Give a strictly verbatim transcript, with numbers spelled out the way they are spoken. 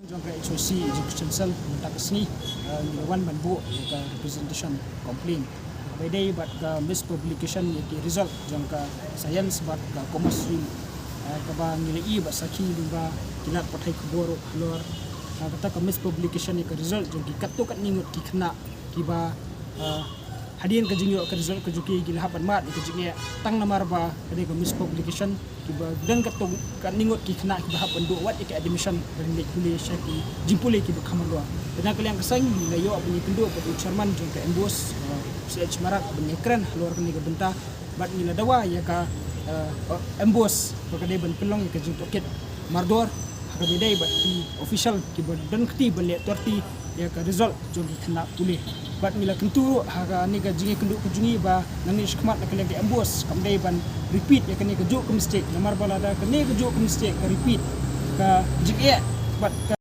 Jong ka H O C Education Cell mynta ka sngi, eh, ngi la wan ban buh ïa ka representation complaint kaba ïadei bad ka mispublication ïa ki result jong ka science bad ka commerce stream, eh, kaba ngi la ïohi bad sakhi lyngba ki lad pathai khubor halor, eh, kata ka mispublication ïa ka result jong ki katto katne ngut ki khynnah kiba, eh, hadien ka jingïoh ka result ka jong ki, ki la hap ban mad ïa ka jingeh tang namar ba ka dei ka mispublication, kiba don katto katne ngut ki khynnah kiba hap ban duh wat ïa ka admission ban leit pule sha ki jingpule kiba kham halor. Te na ka liang ka seng ngi la ïoh ban ïakynduh bad u chairman jong ka MBOSE, uh, C H Marak, ban ïakren halor kane ka bynta bad ngi la dawa ïa ka, uh, MBOSE ba ka dei ban pynlong ïa ka jingtohkit mardor ha kaba ïadei bad ki official kiba don kti ban leh authority ïa ka result jong ki khynnah pule. Bad ngi la kyntu ruh ha kane ka jingïakynduh ka jong ngi ba nangne shakhmat na ka liang ka MBOSE kam dei ban repeat ïa kane kajuh ka mistake, namar ba lada kane kajuh ka mistake ka repeat, ka jingeh bad ka